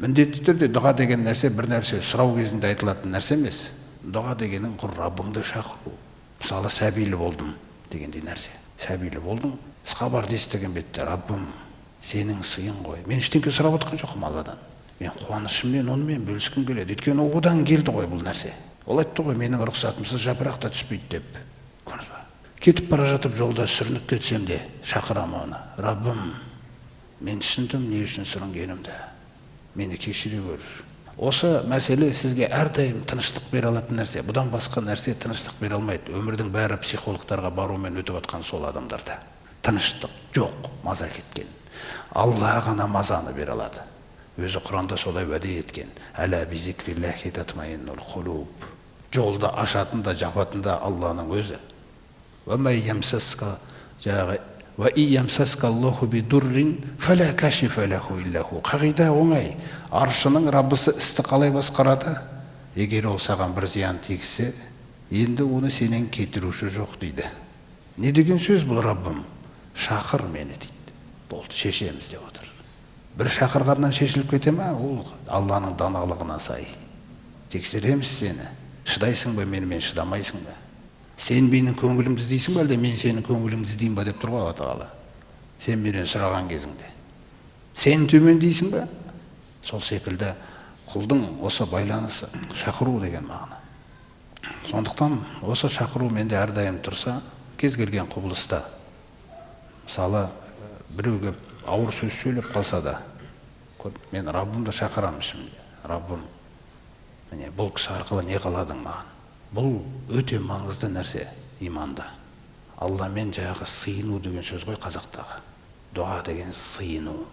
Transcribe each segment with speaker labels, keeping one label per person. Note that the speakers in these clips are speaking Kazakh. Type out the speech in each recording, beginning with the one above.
Speaker 1: Міндетті түрде дұға деген нәрсе бір нәрсе сұрау кезінде айтылатын нәрсе емес. Дұға дегенің құр Раббыңды шақыру. Мысалы, сәбилі болдым дегендей нәрсе. Сәбилі болдың, хабарды естіген бетте Раббым, сенің сыйың ғой. Мен ештеңе сұрап отқан жоқпын Алладан. Мен қуанышыммен онымен бөліскім келеді. Өйткені одан келді ғой бұл нәрсе. Ол айтты ғой, менің рұқсатымсыз жапырақ та түспейді деп. Көрдіңіз ба? Кетіп бара жатып жолда сүрініп кетсем де шақырамын оны. Раббым, мен түсіндім не үшін сүрінгенімді. Мені кешіре көр. Осы мәселе сізге әрдайым тыныштық бере алатын нәрсе. Бұдан басқа нәрсе тыныштық бере алмайды. Өмірдің бәрі психологтарға барумен өтіп жатқан сол адамдарда. Тыныштық жоқ, маза кеткен. Алла ғана мазаны бере алады. Өзі Құранда солай уәде еткен. Әла бизикриллахи татмаиннул қулуб. Жолды ашатын да жабатын да Алланың өзі. Қағида оңай. Аршының Раббысы істі қалай басқарады? Егер ол саған бір зиян тигізсе, енді оны сенен кетіруші жоқ дейді. Не деген сөз бұл, Раббым? Шақыр мені дейді. Болды, шешеміз деп отыр. Бір шақырғаннан шешіліп кете ма? Ол Алланың даналығына сай. Тексереміз сені. Шыдайсың ба менімен, шыдамайсың ба? Сен менің көңілімді іздейсің бе, әлде мен сенің көңіліңді іздеймін ба деп тұр ғой Алла Тағала. Сен менен сұраған кезіңде. Сен төмендейсің бе? Сол секілді құлдың осы байланысы шақыру деген мағына. Сондықтан осы шақыру менде әрдайым тұрса, кез келген құбылыста, мысалы, біреуге ауыр сөз сөйлеп қалса да, мен Раббымды шақырамын ішімде. Раббым, міне бұл кісі арқылы не қаладың маған? Бұл өте маңызды нәрсе иманда. Алламен жаңағы сыйыну деген сөз ғой қазақтағы. Дұға деген сыйыну.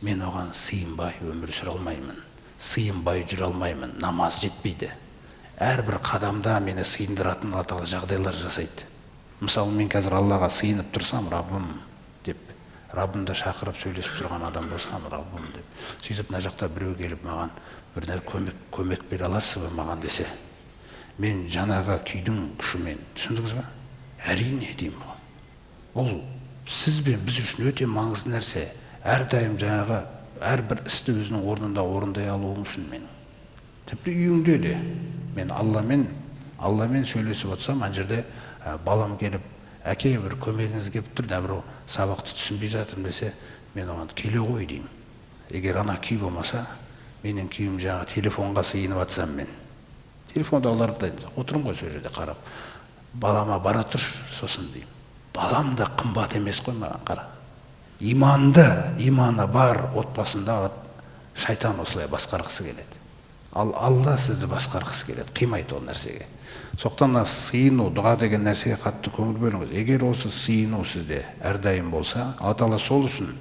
Speaker 1: Мен оған сыйынбай өмір сүре алмаймын. Сыйынбай жүре алмаймын. Намаз жетпейді. Әрбір қадамда мені сыйындыратын Алла Тағала жағдайлар жасайды. Мысалы, мен қазір Аллаға сыйынып тұрсам, Раббым деп, Раббымды шақырып сөйлесіп тұрған адам болсам, Раббым деп. Сөйтіп мына жақта біреу келіп маған бір нәрсе көмек бере аласыз ба маған десе, мен жаңағы күйдің күшімен, түсіндіңіз ба? Әрине деймін оған. Ол сіз бен біз үшін өте маңызды нәрсе. Әрдайым жаңағы әрбір істі өзінің орнында орындай алуым үшін мен. Тіпті үйіңде де мен Алламен сөйлесіп отырсам, ана жерде балам келіп, әке бір көмегіңіз келіп тұр, да бір сабақты түсінбей жатырмын десе, мен оған келе ғой деймін. Егер ана күй болмаса, менің күйім жаңағы телефонға сыйынып жатсам мен. Телефондағыларды отырмын ғой сол жерде қарап. Балама бара тұршы, сосын деймін. Балам да қымбат емес қой маған, қара. Иманды, иманы бар отбасында шайтан осылай басқарғысы келеді. Ал Алла сізді басқарғысы келеді, қимайды ол нәрсеге. Сондықтан мына сыйыну, дұға деген нәрсеге қатты көңіл бөліңіз. Егер осы сыйыну сізде әрдайым болса, Алла Тағала сол үшін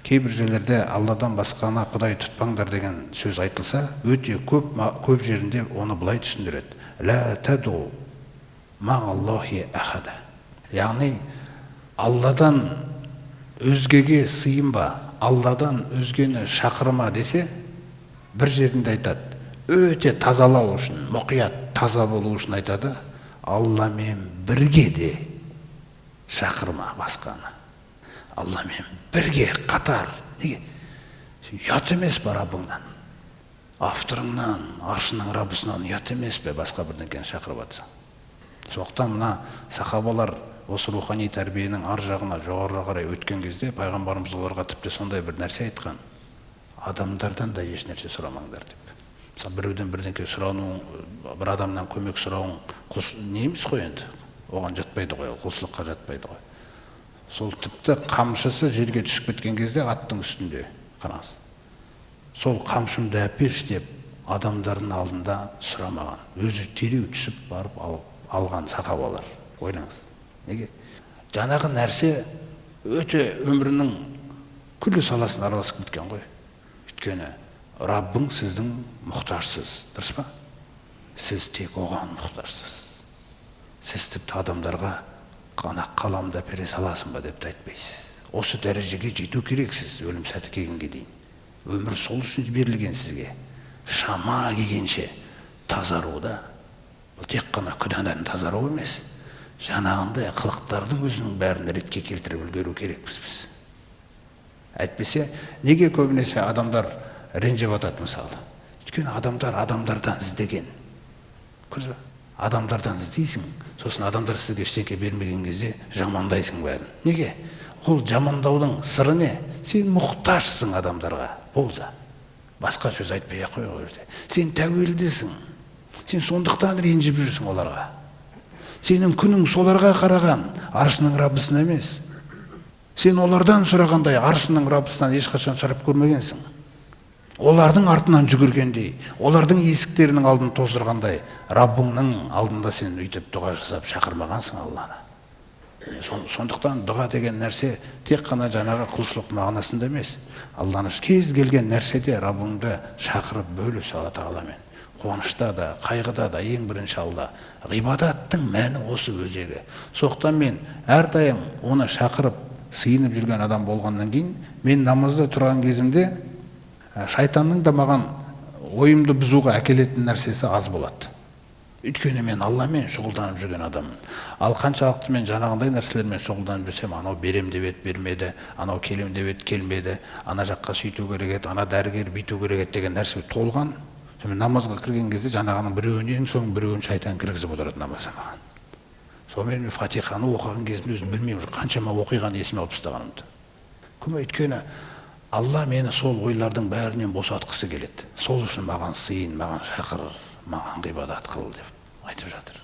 Speaker 1: кейбір жерлерде Алладан басқаны Құдай тұтпаңдар деген сөз айтылса, өте көп жерінде оны былай түсіндіреді. Ла таду мағаллахи ахада. Яғни Алладан өзгеге сыйынба, Алладан өзгені шақырма десе, бір жерінде айтады. Өте тазалау үшін, мұқият таза болу үшін айтады, Алламен бірге де шақырма басқаны. Алламен бірге қатар. Неге? Ұят емес пе Раббыңнан? Авторыңнан, аршының Раббысынан ұят емес пе басқа бірдеңкені шақырып жатсаң? Сондықтан мына сахабалар осы рухани тәрбиенің ар жағына жоғары қарай өткен кезде пайғамбарымыз оларға тіпті сондай бір нәрсе айтқан. Адамдардан да еш нәрсе сұрамаңдар деп. Мысалы, біреуден бірдеңке сұрану, бір адамнан көмек сұрауың не емес қой енді. Оған жатпайды ғой, ол құлшылыққа жатпайды ғой. Сол тіпті қамшысы жерге түсіп кеткен кезде аттың үстінде, қараңыз. Сол қамшымды әперші деп адамдардың алдында сұрамаған. Өзі дереу түсіп барып алған сахабалар. Ойлаңыз. Неге? Жаңағы нәрсе өте өмірінің күллі саласына араласып кеткен ғой. Өйткені Раббың сіздің мұқтажсыз, дұрыс па? Сіз тек оған мұқтажсыз. Сіз тіпті адамдарға қана қаламды әпере саласың ба деп те айтпайсыз. Осы дәрежеге жету керексіз өлім сәті келгенге дейін. Өмір сол үшін берілген сізге. Шама келгенше тазару да. Бұл тек қана күнәдан тазару емес. Жаңағындай қылықтардың өзінің бәрін ретке келтіріп үлгеру керекпіз біз. Әйтпесе, неге көбінесе адамдар ренжіп жатады мысалы. Өйткені адамдар адамдардан іздеген. Көрдіңіз бе? Адамдардан іздейсің, сосын адамдар сізге ештеңе бермеген кезде жамандайсың бәрін. Неге? Ол жамандаудың сыры не? Сен мұқтажсың адамдарға. Болды. Басқа сөз айтпай ақ қой ол жерде. Сен тәуелдісің. Сен сондықтан ренжіп жүрсің оларға. Сенің күнің соларға қараған, аршының Раббысына емес. Сен олардан сұрағандай аршының Раббысынан ешқашан сұрап көрмегенсің. Олардың артынан жүгіргендей, олардың есіктерінің алдын тоздырғандай, Раббыңның алдында сен өйтіп дұға жасап шақырмағансың Алланы. Сондықтан дұға деген нәрсе тек қана жаңағы құлшылық мағынасында емес. Алланы кез келген нәрседе Раббыңды шақырып бөліс Алла Тағаламен. Қуанышта да, қайғыда да ең бірінші Алла. Ғибадаттың мәні осы өзегі. Сондықтан мен әрдайым оны шақырып, сыйынып жүрген адам болғаннан кейін, мен намазда тұрған кезімде шайтанның да маған ойымды бұзуға әкелетін нәрсесі аз болады. Өйткені мен Алламен шұғылданып жүрген адаммын. Ал қаншалықты мен жаңағындай нәрселермен шұғылданып жүрсем, анау берем деп еді, бермеді, анау келем деп еді, келмеді, ана жаққа сөйту керек еді, ана дәрігер бүйту керек еді деген нәрсе толған. Сонымен намазға кірген кезде жаңағының біреуінен соң біреуін шайтан кіргізіп отырады намазға маған. Сонымен мен Фатиханы оқыған кезімде өзім білмеймін, қаншама оқиғаны есіме алып тастағанымды. Өйткені Алла мені сол ойлардың бәрінен босатқысы келеді. Сол үшін маған сыйын, маған шақыр, маған ғибадат қыл деп айтып жатыр.